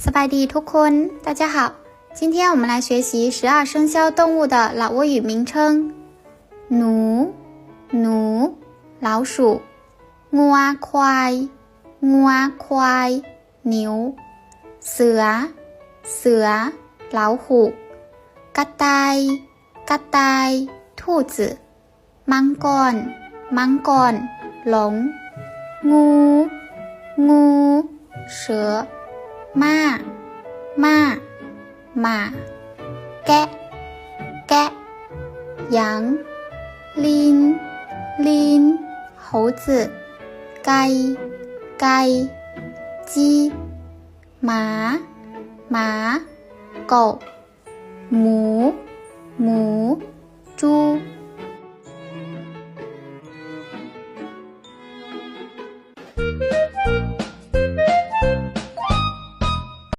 ສະບາຍດີທຸກຄົນ 大家好。今天我们来学习十二生肖动物的老挝语名称。ໜູ ໜູ 老鼠。ງົວ ควາຍ ງົວ ควາຍ ໜິວ. ເສືອ ເສືອ 老虎. ກະຕ່າຍ ກະຕ່າຍ 兔子. ມັງກອນ ມັງກອນ 龙. ງູ ງູ 蛇. ມ້າ ມ້າ 马. ແກະ ແກະ 羊. ລີນ ລີນ 猴子. ໄກ່ ໄກ່ 鸡. ໝາ ໝາ 狗. ໝູ ໝູ ຈູ.